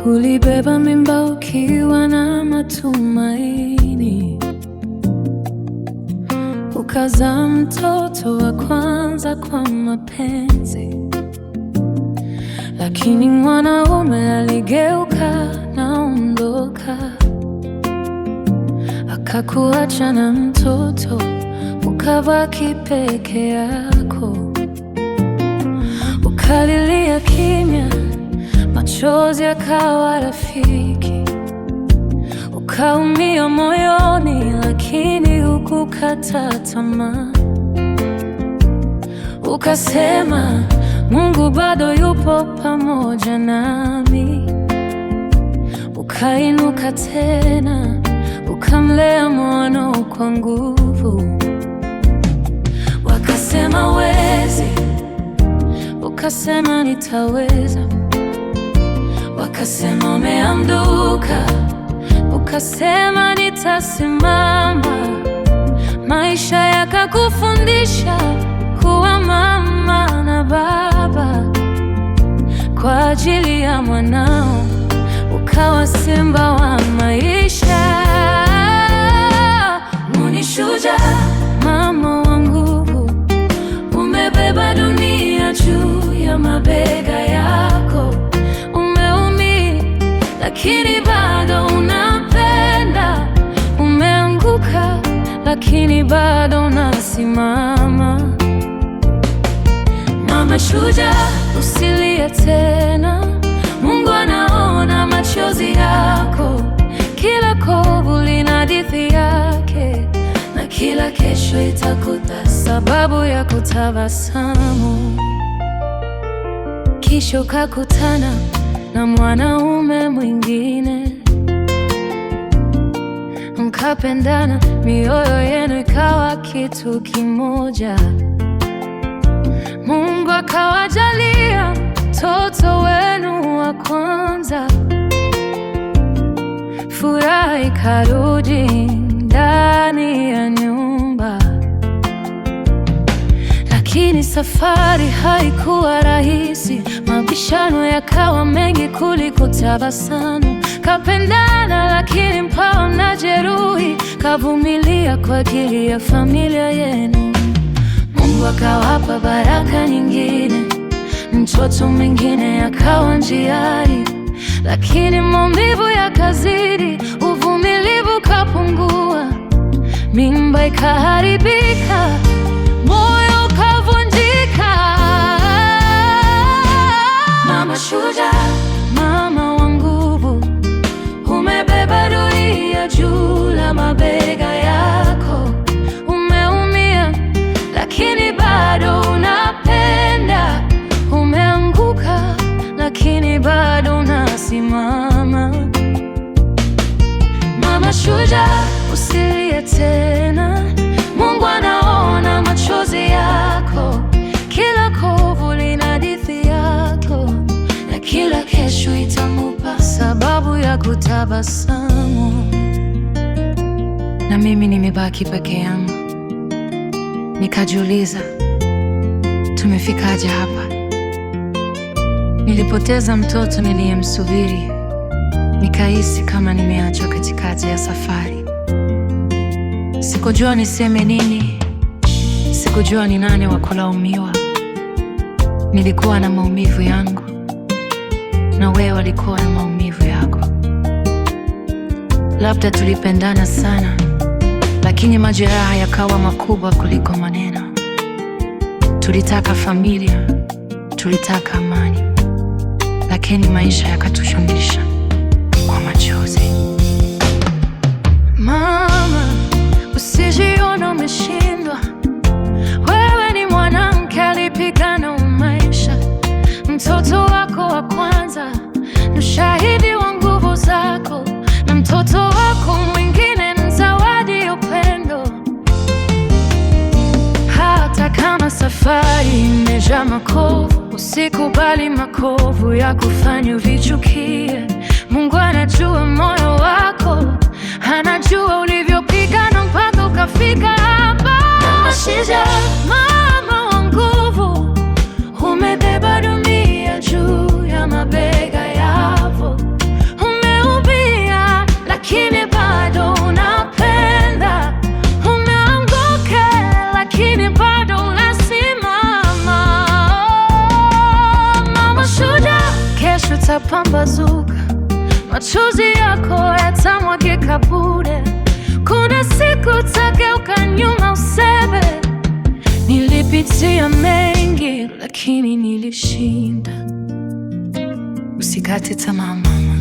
Ulibeba mimba ukiwa na matumaini, ukazaa mtoto wa kwanza kwa mapenzi, lakini mwanaume aligeuka na ondoka, akakuacha na mtoto, ukabaki peke yako, ukalilia kimya, machozi yakawa rafiki, ukaumia moyoni, lakini hukukata tamaa. Ukasema Mungu bado yupo pamoja nami. Ukainuka tena, ukamlea mwanao kwa nguvu. Wakasema huwezi, ukasema nitaweza. Wakasema umeanguka, ukasema nitasimama. Maisha yakakufundisha kuwa mama na baba kwa ajili ya mwanao, ukawa simba wa maisha. Muni shujaa, mama wa nguvu, umebeba dunia juu ya mabega yako. Umeumia lakini bado unapenda, umeanguka lakini bado unasimama. Mama shujaa, usilie tena, Mungu anaona machozi yako. Kila kovu lina hadithi yake, na kila kesho itakuta sababu ya kutabasamu. Kisha ukakutana na mwanaume mwingine, mkapendana, mioyo yenu ikawa kitu kimoja. Mungu akawajalia mtoto wenu wa kwanza, furaha ikarudi ndani ya nyumba. Lakini safari haikuwa rahisi, mabishano yakawa mengi kuliko tabasamu. Kapendana lakini mpawa mnajeruhi, kavumilia kwa ajili ya familia yenu. Mungu akawapa baraka nyingine, mtoto mwingine akawa njiani, lakini maumivu yakazidi, uvumilivu kapungua, mimba ikaharibika, moyo ukavunjika. Mama shujaa, mama wa nguvu, umebeba dunia juu la mabega yako. Umeumia lakini bado unapenda, umeanguka lakini bado unasimama. Mama shujaa, usilie tena, Mungu anaona machozi yako. Kila kovu lina hadithi yako, na kila kesho itamupa sababu ya kutabasamu. Na mimi nimebaki peke yangu, nikajiuliza, tumefikaje hapa? Nilipoteza mtoto niliyemsubiri, nikahisi kama nimeachwa katikati ya safari. Sikujua niseme nini, sikujua ni nani wa kulaumiwa. Nilikuwa na maumivu yangu, na wewe ulikuwa na maumivu yako. Labda tulipendana sana, lakini majeraha yakawa makubwa kuliko maneno. Tulitaka familia, tulitaka amani, lakini maisha yakatushundisha kwa machozi. Mama, usijione umeshindwa. Wewe ni mwanamke alipigana maisha. Mtoto wako wa kwanza ni ushahidi wa nguvu zako, na mtoto wako mwingine ni zawadi ya upendo. Hata kama safari imejaa makovu, usikubali makovu ya kufanya uvichukie. Mungu anajua moyo wako, anajua ulivyopigana mpaka ukafika hapa. Mama wa nguvu, umebeba dunia juu ya mabega yako. Itapambazuka, machozi yako yatamwagika bure. Kuna siku utageuka nyuma useme, nilipitia mengi lakini nilishinda. Usikate tamaa mama.